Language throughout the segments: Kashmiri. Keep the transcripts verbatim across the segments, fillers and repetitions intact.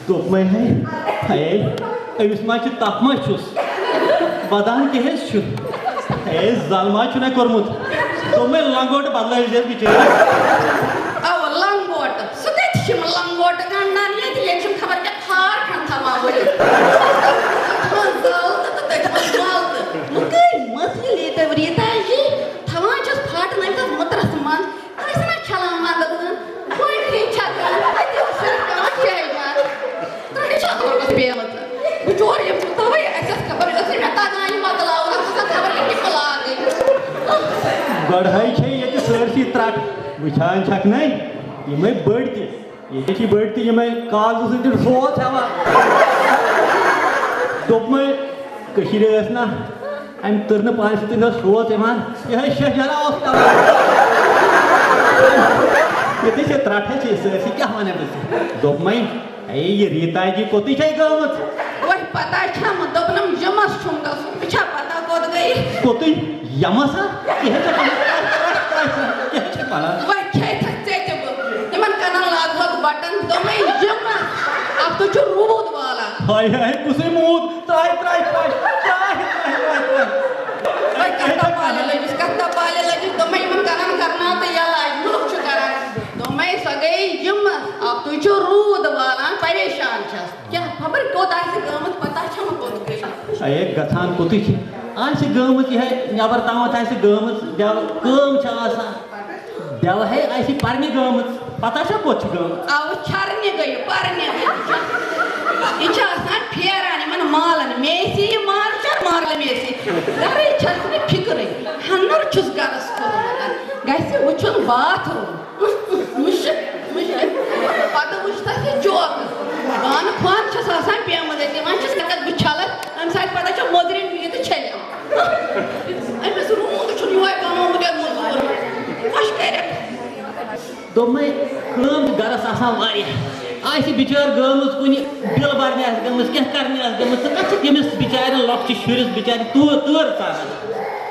دوٚپمَے ہے، ہے، أمِس ما چھِ تَپھ ما چھُس؟ وَدان کیٛاہ حظ چھُ؟ ہے، زَل ما چھُنہ کوٚرمُت؟ دوٚپمَے لنگوٹہٕ بدلٲوِزِ حظ بِچٲرِس۔ اَوٕ لنگوٹہٕ، سُہ کَتہِ چھِ یِم لنگوٹہٕ گنٛڈان ییٚتہِ؟ ییٚتہِ چھِم خبر کیٛاہ کھار کھنٛڈ تھاوان ؤلِتھ۔ تَتہِ منٛز زَل تہٕ تہٕ تَتہِ منٛز مَل تہٕ۔ وۄنۍ کٔرۍ مٔژھ یہِ لیتو ریٖتا جی، تھاوان چھَس پھاٹہٕ نٲوِتھ مٕترَس منٛز۔ ٲسۍ نا چھلان ونٛدٕ زن، گۄڈٕ ہیٚچھ چھکان، اَتی اوس شُرِس پٮ۪وان شیٚہہِ وار۔ ترٛٹھِ چھِ اَتھ روٚٹَس پیمٕژ۔ بِچور یِم چھِ تَوَے اَسہِ ٲس خبر، ٲس نہٕ مےٚ تَگان یہِ مۄکلاوُن، اَتھ ٲس آسان خبر کیٛاہ کیٛاہ لاگٕنۍ۔ گۄڈٕ ہَے چھے ییٚتہِ سٲرسٕے ترٛٹھ، وٕچھان چھَکھ نَے، یِمَے بٔڑۍ تہِ۔ ییٚتہِ چھِ بٔڑۍ تہِ یِمَے کاغذٕ سۭتۍ سوز ہٮ۪وان۔ دوٚپمَے، کٔشیٖرِ ٲسۍ نا اَمہِ تٕرنہٕ پانہِ سۭتۍ ٲس سوز یِوان، یِہوٚے شیٚہجارا اوس پٮ۪وان۔ ییٚتہِ چھِ ترٛٹھَے چھِ سٲرسٕے، کیٛاہ وَنَے بہٕ ژےٚ؟ دوٚپمَے، ہے، یہِ ریٖتا جی کوٚتٕے چھَے گٔمٕژ؟ وۄنۍ پَتہ چھَم، دوٚپنَم، جِمَس چھُم گژھُن، مےٚ چھا پَتہ کوٚت گٔے؟ کوٚتٕے؟ یَمَس ہا؟ کیٛاہ چھَکھ وَنان؟ کیٛاہ چھَکھ وَنان؟ وۄنۍ کھیٚیہِ تھَکھ ژےٚ تہِ بہٕ۔ تِمَن کَنَن لاگہٕ ہاکھ بَٹَن، دوٚپمَے، جِمَس، اَتھ تہِ چھُ روٗد والان۔ ہاے ہاے، کُسٕے موٗد؟ ترٛاے، ترٛاے، ترٛاے، ترٛاے، ترٛاے، ترٛاے، ترٛاے۔ وۄنۍ کَتھ دَپالہِ لٔجِس، کَتھ دَپالہِ لٔجِس، دوٚپمَے، یِمَن کَنَن کَرناو تہٕ یَلہٕ اَتہِ، مُلُک چھُ کَران۔ دوٚپمَے، سۄ گٔے جِمَس، اَتھ تہِ چھُ روٗد والان، پریشان چھَس۔ کیٛاہ خبر کوٚت آسہِ گٔمٕژ، پَتہ چھَم کوٚت گٔے۔ اے، گژھان کوٚتُے چھِ؟ آسہِ گٔمٕژ یِہے، نٮ۪بر تامَتھ آسہِ گٔمٕژ، بٮ۪و-، کٲم چھِ آسان۔ بٮ۪وہے آسہِ پَرنہِ گٔمٕژ، پَتہ چھا کوٚت چھِ گٔمٕژ؟ اَوٕ چھَرنہِ گٔیہِ، پَرنہِ۔ یہِ چھِ آسان پھیران یِمَن مالَن، میسی یہِ مال چھا مال میسی؟ گَرٕے چھَس نہٕ فِکرٕے، ہَنُر چھُس گَرَس کوٚرمُت، گژھِ وٕچھُن باتھ روٗم۔ مُشک، مُشک۔ پتہٕ وٕچھ تَس یہِ چوکہٕ۔ بانہٕ خوان چھَس آسان پیمٕژ اَتہِ، دِوان چھَس کَتھ بہٕ چھَلَتھ، اَمہِ ساتہٕ پَتہٕ چھَم مٔدرٮ۪ن یہِ تہٕ چھَلٮ۪م۔ أمِس روٗد چھُنہٕ یِہوٚے بَنومُت یَتھ مٔزوٗر۔ خۄش کَرٮ۪کھ۔ دوٚپمَے، کٲم چھِ گَرَس آسان واریاہ۔ آسہِ بِچٲر گٔمٕژ کُنہِ بِل بَرنہِ آسہِ گٔمٕژ، کینٛہہ کَرنہِ آسہِ گٔمٕژ، تہٕ کَتھ چھِ تٔمِس بِچارٮ۪ن لۄکچہِ شُرِس بِچارِ تۭر، تۭر ژاران؟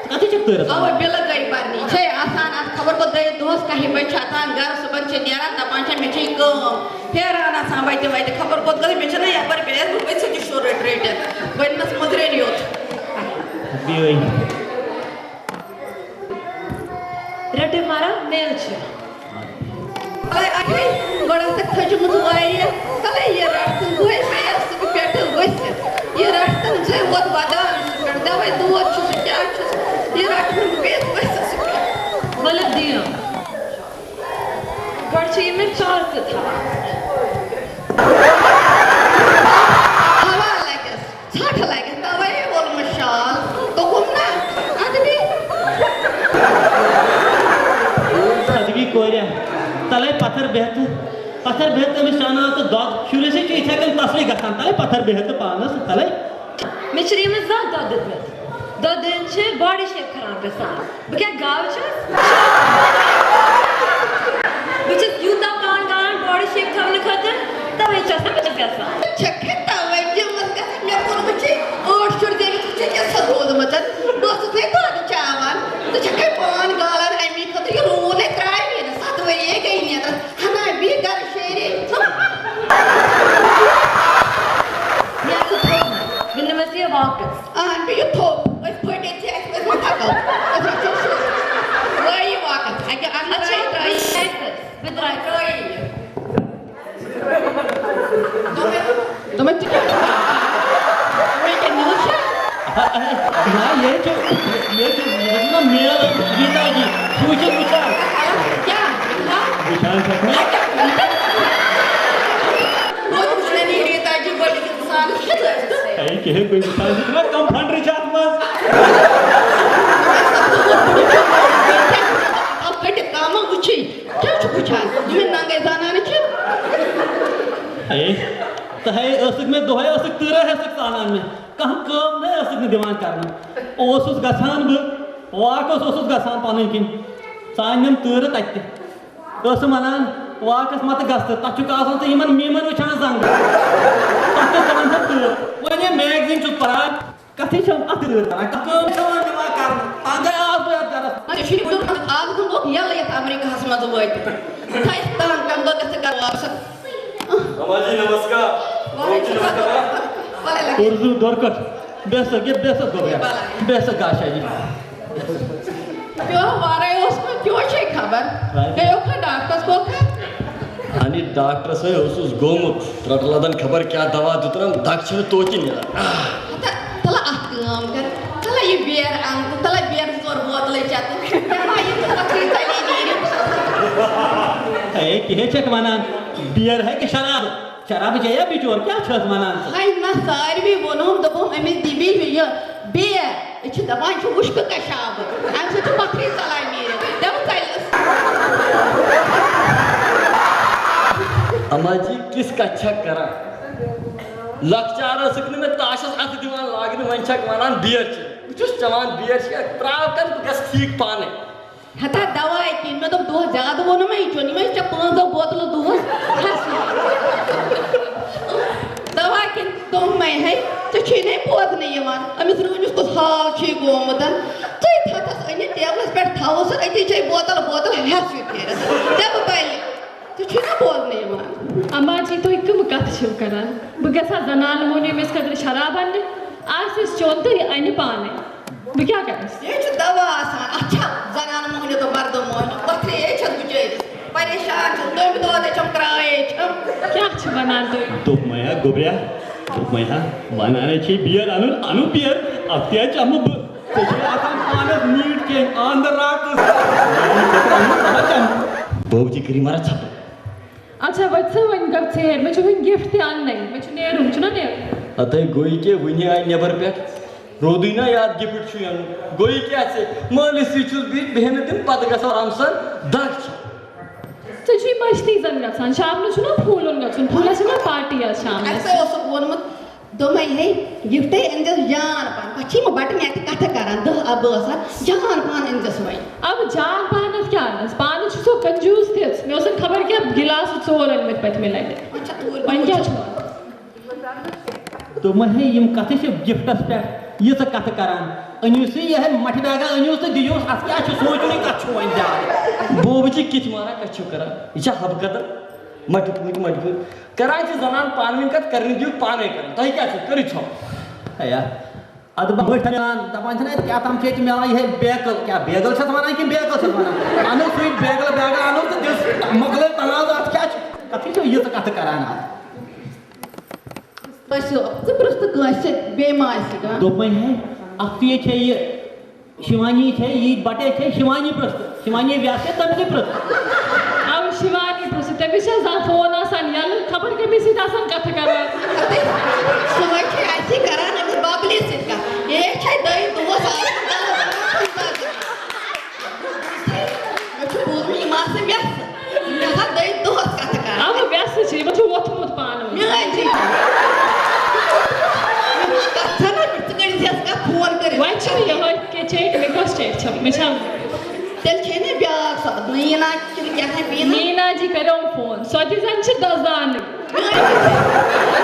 کَتھٕے چھِ تۭرَس اَوا، وَنان۔ بِلہٕ گٔے بَرنہِ۔ یہِ چھے آسان اَتھ خبر کوٚت دٔیِتھ دۄہَس کَہہِ بَجہِ چھِ اَتان گَرٕ، صُبحَن چھِ نیران، دَپان چھےٚ، مےٚ چھے کٲم۔ پھیران آسان وَتہِ وَتہِ، خبر کوٚت گٔے، مےٚ چھَنہ یَپٲرۍ بیٚیَس بہٕ پٔژھِس تہِ شُر رٔٹۍ رٔٹِتھ۔ بٔنمَس مٔدرٮ۪ن یوت۔ بیٚیہِ۔ رٔٹِو مَرا، میل چھِ۔ اے، اے، گۄڈٕ ٲسٕکھ تھٔجمٕژ واریاہ۔ تَلے یہِ رَٹھ تہٕ وۄنۍ پیٚیَس سُہ پٮ۪ٹھٕ ؤسِتھ۔ یہِ رَٹھ تہٕ ژھے ووت وَدان سُہ پٮ۪ٹھ۔ دَوَے دود چھُ سُہ کیٛاہ چھُ سُہ؟ یہِ رَٹھ تہٕ پیٚیَس ؤسِتھ سُہ پٮ۪ٹھ۔ ؤلِو دِیِو۔ گۄڈٕ چھِ یہِ مےٚ ٹاس تہِ تھاوان۔ ہوا لَگٮ۪س۔ ژھٹھ لگہِ، توے ووٚنمُت شال، دوٚپُم نا، ادبی۔ ادبی کورِ، تلے پتھر بہتہٕ، پتھر بہتہٕ أمِس شاناو تہٕ دۄد، شُرِس چھِ یِتھے کٔنۍ تسلے گژھان، تلے پتھر بہتہٕ پانس، تلے۔ مےٚ چھِ أمِس زانٛہہ دۄد دیُتمُت، دۄد دِنۍ چھِ body shape خراب گژھان۔ بہٕ کیٛاہ گاو چھَس؟ بہٕ چھَس یوٗتاہ پان گاوان body shape تھاونہٕ خٲطرٕ، تَوَے چھَس نہٕ بہٕ چھَس گژھان۔ ژٕ چھَکھ ہے تَوَے جِمَس گژھان، مےٚ کوٚر وٕچھِتھ ٲٹھ شُرۍ دٔرِتھ، ژٕ چھَکھ کیٛاہ سا روزمٕژ؟ بہٕ ٲسٕس ہے دۄد چاوان، ژٕ چھَکھ ہے پان گالان اَمی خٲطرٕ، یہِ روٗد ہے ترٛاوِ نہٕ، سَتھ ؤری ہے گٔے نیترَس، ہَنا بیٚیہِ گَرٕ شیرے۔ مےٚ آسہِ تھوٚومُت، وٕنہِ مےٚ ژےٚ واپس۔ اہن، بیٚیہِ یہِ تھوٚپ۔ أسۍ پھٔٹِتھ چھِ، اَسہِ پَزِ وۄنۍ تھَکو۔ أسۍ رَچھو سُہ۔ وٲیی واپس۔ اَکہِ اَکھ اچھا، ترٛٲیِو، ترٛٲیِو۔ ترٛٲیِو۔ دوٚپمَے، دوٚپمَے، ژٕ کیٛاہ چھُکھ؟ وۄنۍ کیٛاہ نِوٕز چھا؟ نہ، ییٚتہِ چھُ، ییٚتہِ چھُ، یہِ چھُنہ میل ریٖتا جی، سُہ وٕچھِتھ وٕچھان۔ کیٛاہ؟ ہا؟ وٕچھان چھَکھ نہ؟ گوٚو تُہۍ وٕچھِو نہ ریٖتا جی گۄڈٕنِکِس اِنسانَس کیُتھ ٲسۍ تہٕ۔ ہے، کِہیٖنۍ، بہٕ وٕچھان چھُس نہ کَم فنڈرِ چھِ اَتھ منٛز۔ اَتھ کٔٹِتھ کَم وٕچھِی۔ کیٛاہ چھُکھ وٕچھان؟ یِم مےٚ ننٛگَے زنانہٕ چھِ۔ ہے، تہٕ ہے، ٲسٕکھ مےٚ دۄہَے، ٲسٕکھ تۭرَے، ٲسٕکھ ژانان مےٚ۔ کانٛہہ کٲم نَے ٲسٕکھ نہٕ دِوان کَرنہٕ۔ اوسُس گژھان بہٕ، واک اوس، اوسُس گژھان پَنٕنۍ کِنۍ۔ ژٕ اَن نِم تۭرٕ تَتہِ تہِ۔ ٲسٕم وَنان، واکَس مَتہٕ گژھ ژٕ، تَتھ چھُکھ آسان ژٕ یِمَن میٖمَن وٕچھان زنٛگہٕ۔ تَتھ کیٛاہ ژٕ وَنکھ تۭر؟ وۄنۍ یہِ magazine چھُس پَران، کَتھٕے چھَم اَتھ رٲژ کَران، کانٛہہ کٲم چھَم یِوان کَرنہٕ، تنٛگ آس بہٕ یَتھ گَرَس۔ وۄنۍ چھُ شُرۍ دیُتمُت آز گوٚمُت یَلہٕ یَتھ اَمریٖکاہَس منٛز وٲتِتھ۔ تھَے تنٛگ پٮ۪م دۄہ گژھِ گَرٕ واپَس۔ ماما جی، نمسکار۔ اُردو دۄرکٹ۔ بیٚہہ سا، یہِ بیٚہہ سا گوٚبریا۔ بیٚہہ سا گاشا جی۔ پیوٚو وارَے اوس مےٚ، کیٛاہ چھے خبر؟ گٔیو کھا ڈاکٹرس کوکھا؟ اَنہِ ڈاکٹرس ہے اوسُس گوٚمُت، ترٛٹہٕ لدن خبر کیٛاہ دوا دیُتنم، دگ چھنہٕ توتہِ نیران۔ ہتا، تَلہٕ اَکھ کٲم کر، تَلہٕ یہِ بیر اَن تہٕ تَلہٕ بیر زٕ ژور بوتلہٕ چٮ۪تہٕ، دَپان یہِ تہٕ پَتہٕ یہِ ژَلے نیٖرِتھ۔ ہے، کیٛاہ چھَکھ وَنان؟ بیر ہے کہِ شراب؟ شراب چیٚیا بِچور، کیٛاہ چھَس وَنان ژٕ؟ ہاے نہ، ساروی ووٚنُم، دوٚپُم، أمِس دِ بیٚیہِ یہِ بیر۔ أسۍ چھِ دَپان، یہِ چھُ وُشکہٕ کشابہٕ، اَمہِ سۭتۍ چھُ پَتھری ژَلان نیٖرِتھ۔ دَپُن، ژَلہِ۔ اما جی، کِژھ کَتھ چھَکھ کران؟ لۄکچار ٲسٕکھ نہٕ مےٚ تاشَس اَتھٕ دِوان لاگنہٕ، وۄنۍ چھَکھ وَنان بیر چیٚنۍ۔ بہٕ چھُس چٮ۪وان بیر شیک، ترٛاو کَتھ، بہٕ گژھٕ ٹھیٖک پانَے۔ ہتا دوا کِنۍ، مےٚ دوٚپ، دۄہس زیادٕ ووٚنُم مےٚ، یہِ چیوٚن یِمے ژےٚ پانٛژو بوتلو دۄہس۔ دوا کِنۍ دوٚپ مےٚ، ہے، ژےٚ چھُے نے بوزنہٕ یِوان، أمِس رٲنِس کُس حال چھُے گوٚمُت۔ ژٕے تھَتھَس أنِتھ ٹیبلس پٮ۪ٹھ تھاوُس، أتی چھے بوتل، بوتل ہٮ۪س ہیوٗ پھیرِتھ۔ دَپہٕ بَلہِ، ژےٚ چھُے نا بوزنہٕ یِوان۔ اما جی، تُہۍ کٕم کتھٕ چھِو کران؟ بہٕ گژھٕ ہا زنانہٕ موہنیو مےٚ خٲطرٕ شراب اننہِ، آسہِ اَسہِ چیوٚن تہٕ یہِ انہِ پانے۔ بہٕ کیٛاہ کرس؟ یہِ چھُ دوا آسان، اَتھ چھا زنانہٕ موہنیو تہٕ مردٕ موہنیو؟ پتھرے چھَس بہٕ چٲرِتھ، پریشان چھَس، دوٚیمہِ دۄہ تہِ چھَم، کرٛاے چھَم۔ کیٛاہ چھِ وَنان تُہۍ؟ دوٚپمَے ہا گوٚبریا، دوٚپمَے ہا، وَنان ہے چھے بیر اَنُن، اَنُن بیر، اَتھ کیٛاہ چَمہٕ بہٕ؟ ژےٚ چھے آسان پانَس نیٖٹ کینٛہہ on the rocks۔ میٛانہِ خٲطرٕ اَنُن دوا چَمہٕ۔ بوبجی کٔرِو مَرا ژھۄپہٕ۔ اچھا، وۄنۍ ژٕ وۄنۍ گژھ ژیر، مےٚ چھُ وۄنۍ gift تہِ اَننَے، مےٚ چھُ نیرُن، چھُنہ نیرُن؟ ہتے گوٚو یہِ کیٛاہ وٕنی آیہِ نٮ۪بر پٮ۪ٹھ؟ روٗدُے نہ یاد gift چھُ اَنُن۔ گوٚو یہِ کیٛاہ ژےٚ؟ مٲلِس سۭتۍ چھُس بہٕ ییٚتہِ بیٚہنہٕ دیُن، پَتہٕ گژھو رمسن دَگ چھِ۔ ژےٚ چھُے مٔشتٕے زَن گژھان، شامنَس چھُنہ پھوٗلُن گژھُن، پھوٗلَس چھُنہ party آز شامنَس۔ اَسہِ تۄہہِ اوسُکھ ووٚنمُت، دوٚپمَے، ہے، gift أنۍزٮ۪س جان پَہَن۔ پَتہٕ چھِ یِم بَٹہٕ مےٚ تہِ کَتھٕ کَران، دَہ اَبہٕ ٲسَن، جان پَہَن أنۍزٮ۪س وۄنۍ۔ اَبہٕ جان پَہَن کیٛاہ اَنَس؟ پانہٕ چھُ سُہ کنجوٗس تِژھ، مےٚ اوسَن خبر کیٛاہ گِلاسہٕ ژور أنۍمٕتۍ پٔتمہِ لَٹہِ۔ وۄنۍ چھا توٗرۍ وۄنۍ کیٛاہ چھُ؟ دوٚپمَے، ہے، یِم کَتھٕ چھِ gift-س پٮ۪ٹھ ییٖژٕ کَتھٕ کَران۔ أنِو سا یِہوٚے مَٹھِ بیگا، أنِو تہٕ دِیِو، اَتھ کیٛاہ چھُ سونٛچُن، یہِ کَتھ چھُ وۄنۍ زیادٕ؟ بوبہٕ چھِ کِتھ ماران، کَتھ چھِو کَران؟ یہِ چھا حبہٕ قدر؟ مَٹہِ پوٗتۍ، مَٹہِ پوٗتۍ۔ کَران چھِ زَنان پانہٕ ؤنۍ کَتھ، کَرنہِ دِیِو پانَے کَرٕنۍ۔ تۄہہِ کیٛاہ چھُ؟ کٔرِو ژھۄپہٕ۔ ہے یا، اَدٕ بہٕ بٔٹھۍ تھاوان، دَپان چھِنہ اَتہِ کیٛاہ تام چھِ ییٚتہِ مِلان، یِہوٚے بیکٕل، کیٛاہ بیگٕل چھَس وَنان کِنہٕ بیکٕل چھَس وَنان؟ اَنو سُے بیگٕل، بیگٕل اَنو تہٕ دِس، مۄکلٲیِو تَنازٕ، اَتھ کیٛاہ چھُ؟ کَتھٕے چھُ ییٖژٕ کَتھٕ کَران اَتھ۔ ٲسِو، ژٕ پرٛژھ تہٕ کٲنٛسہِ، بیٚیہِ ما آسہِ کانٛہہ؟ دوٚپمَے ہے، اَکھتُے چھےٚ یہِ شِوانی، چھےٚ یہِ بَٹے، چھےٚ شِوانی پرٛژھ تہٕ۔ شِوانی ویسے تٔمۍ تہِ پرٛژھ۔ اَو شِوانی پرٛژھ، تٔمِس چھےٚ زانٛہہ فون آسان یَلہٕ، خبر کٔمِس سۭتۍ آسان کَتھٕ کَران۔ سُہ وۄنۍ چھِ اَسی کَران أمِس بَبلی سۭتۍ کَتھ۔ یے چھےٚ دٔے دۄہَس آسان۔ مےٚ چھُ بوٗزمُت، یِم آسہٕ وٮ۪سہٕ۔ مےٚ ہا دٔے دۄہَس کَتھٕ کَران۔ اَوا، وٮ۪سہٕ چھِ، یِمَن چھُ ووٚتھمُت پانہٕ ؤنۍ۔ میٛٲنۍ جی۔ مےٚ ووٚن، کَتھ ژھٮ۪نان، ژٕ کٔرِزِ ہٮ۪س کَتھ، فون کٔرِتھ۔ وۄنۍ چھُنہٕ یِہوٚے کینٛہہ، چیٚکۍ، مےٚ کۄس چیٚکۍ چھَم؟ مےٚ چھَم۔ تیٚلہِ چھے نہٕ بیٛاکھ سۄ، میٖنا کِنہٕ کیٛاہ تام میٖنا؟ میٖنا جی کَریوم فون، سۄ تہِ زَن چھِ دَزانٕے۔ میٛٲنۍ جی۔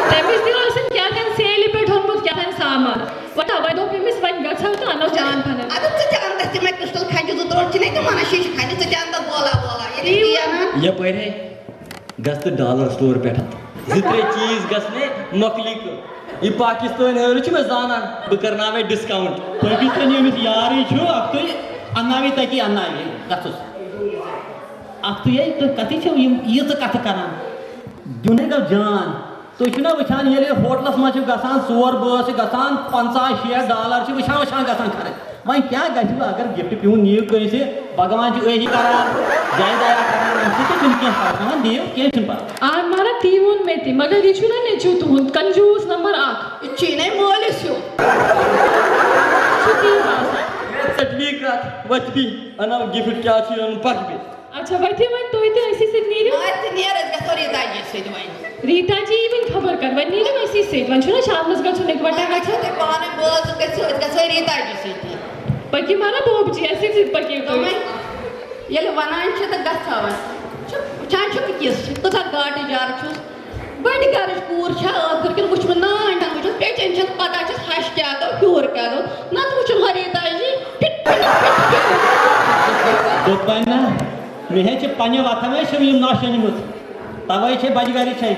تٔمِس تہِ ٲسٕن کیٛاہ تام سیلہِ پٮ۪ٹھ اوٚنمُت کیٛاہ تام سامان۔ وۄنۍ، وۄنۍ دوٚپ أمِس، وۄنۍ گژھو تہٕ اَنو چانٛد پھَنَر۔ اَدٕ ژٕ تہِ اَنتَس تِمَے crystal کھَنجہِ زٕ ترٛوٹ، چھِنَے تِم وَنان شیٖشہٕ کھَنجہِ، ژٕ تہِ اَنتَس گولا وولا، ییٚلہِ تی یہِ وَنان۔ یَپٲرۍ ہے گژھ تہٕ dollar store پٮ۪ٹھ۔ زٕ ترٛےٚ چیٖز گژھنے مۄکلی کٲم۔ یہِ پاکستٲنۍ ہٲرٕ چھُ مےٚ زانان، بہٕ کرناوے discount۔ پٲکِستٲنۍ ییٚمِس یارٕے چھُ، اَکھتُے اَنناوے تٔتی اَنناوے، گژھُس۔ اَکھتُے ہے، تُہۍ کَتھٕے چھِو یِم ییٖژٕ کَتھٕ کران؟ دیُن ہے گوٚو جان۔ تُہۍ چھِو نا وٕچھان، ییٚلہِ ہوٹلَس منٛز چھِو گژھان، ژور بٲژ چھِ گژھان، پنٛژاہ شیٹھ dollar چھِ وٕچھان وٕچھان گژھان خرٕچ۔ وۄنۍ کیٛاہ گژھِ وۄنۍ اگر gift پیوٗنٛت نِیِو کٲنٛسہِ؟ بھگوان چھُ ٲہی کران، جایہِ دیا کران، اَمہِ سۭتۍ تہِ چھُنہٕ کینٛہہ فرق پٮ۪وان، دِیِو، کینٛہہ چھُنہٕ پَرواے۔ آ، مگر تی ووٚن مےٚ تہِ، مگر یہِ چھُنہ نیٚچوٗ تُہُنٛد، کنجوٗس نمبر اَکھ۔ یہِ چھُے نَے مٲلِس ہیوٚو۔ چھُ تی باسان۔ ہے، ژٔٹمے کَتھ، وۄتھمے، اَنو gift، کیٛاہ چھُے اَنُن، پَکھ بیٚیہِ۔ اچھا، وۄتھِو وۄنۍ تُہۍ تہٕ أسی سۭتۍ نیٖرِو۔ آ، ژٕ نیر، أسۍ گژھو ریٖتا جی سۭتۍ وۄنۍ۔ ریٖتا جی یی وۄنۍ خبر کر، وۄنۍ نیٖرِو أسی سۭتۍ، وۄنۍ چھُنہ شامنَس گژھُن اِکوَٹَے۔ وۄنۍ گژھو تُہۍ پانَے، بٲژ گژھِو، أسۍ گژھو ریٖتا جی سۭتی۔ پٔکِو مگر بوب جی، اَسی سۭتۍ پٔکِو تُہۍ۔ دوٚپمَے، ییٚلہِ وَنان چھِ تہٕ گژھو وۄنۍ۔ چھُ، وٕچھان چھُکھ کِژھ چھِ، کۭژاہ گاٹہٕ جار چھُس۔ بٔڑ گرٕچ کوٗر چھا ٲخٕر کِنہٕ وٕچھمُت؟ نانۍ ہن وٕچھمُت، پیٚچٮ۪ن چھَس پَتہ چھَس ہَش کیٛاہ گوٚو، ہیوٗر کیٛاہ گوٚو۔ نَتہٕ وٕچھُن ہریٖتا جی، پِٹ، پِٹ، پِٹ، پِٹ۔ دوٚپمَے نہ، مےٚ ہے چھِ پنٛنہِ وَتھَن ٲسۍ یِم نۄشہِ أنۍمٕژ، تَوَے چھے بَجہِ گَرِ چھے،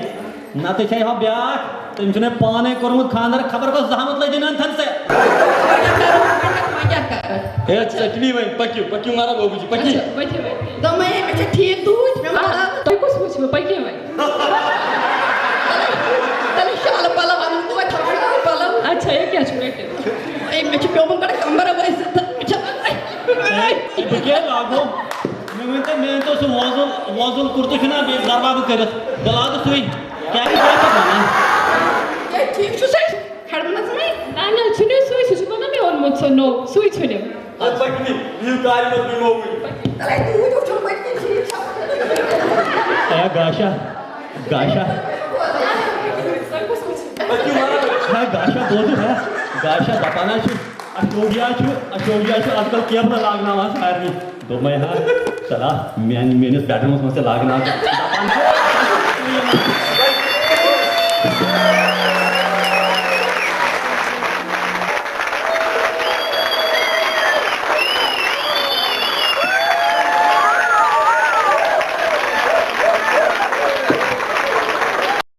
نَتہٕ چھے ہۄ بیٛاکھ۔ تٔمۍ چھُنہ پانے کوٚرمُت خانٛدر، خبر کۄس زحمت لٔج أمۍ أنتھن ژےٚ۔ وۄنۍ کیٛاہ کَرٕ؟ ہے، ژٔٹنی وۄنۍ، پٔکِو، پٔکِو مارا بوبوٗ جی، پٔکِو۔ اچھا، ؤتھِو، ؤتھِو۔ دوٚپمَے، مےٚ چھِ ٹھیٖک دوٗرۍ، مےٚ آ، مَران۔ تۄہہِ کُس وٕچھوٕ؟ پٔکِو وۄنۍ۔ تَلے، تَلے شالہٕ پَلو اَنُن، توتہِ تھاوُن شالہٕ پَلو۔ اچھا، یہِ کیٛاہ چھُ رٔٹِتھ؟ ہے، مےٚ چھُ پیوٚمُت گۄڈٕ کَمبَر ؤسِتھ، تہٕ مےٚ چھَنہٕ ہے، بہٕ کیٛاہ لاگو؟ مےٚ ؤنۍ تو، مےٚ ؤنۍ تو سُہ وۄزُل، وۄزُل کُرتہٕ چھُنہ بیٚیہِ دربابہٕ کٔرِتھ، بہٕ لاگہٕ سُے۔ کیٛاہ چھُ، کیٛاہ چھُ وَنان؟ ہے، ٹھیٖک چھُ سُے، کھڑمَس منٛز۔ نہ، نہ، ژھٕنِو سُے، سُہ چھُ وَنان مےٚ اوٚنمُت سُہ نوٚو، سُے ژھٕنِو۔ اَدٕ پَکہِ نہٕ، بِہِو کارِ منٛز، بِہِو وۄنۍ۔ تَلے توٗرۍ وٕچھُن پٔتۍ کِنۍ ٹھیٖک چھا۔ اے گاشا، گاشا۔ تۄہہِ کُس وٕچھِ؟ پٔکِو وَنان۔ ہے گاشا، بوزُو ہے، گاشا دَپان حظ چھُ، اشوکیا چھُ، اشوکیا چھُ آز کل کیمرہ لاگناوان سارنٕے۔ دوٚپمَے ہا، چلا، میٛانہِ، میٛٲنِس بیڈروٗمَس منٛز تہِ لاگناو ژٕ۔ دَپان چھُ،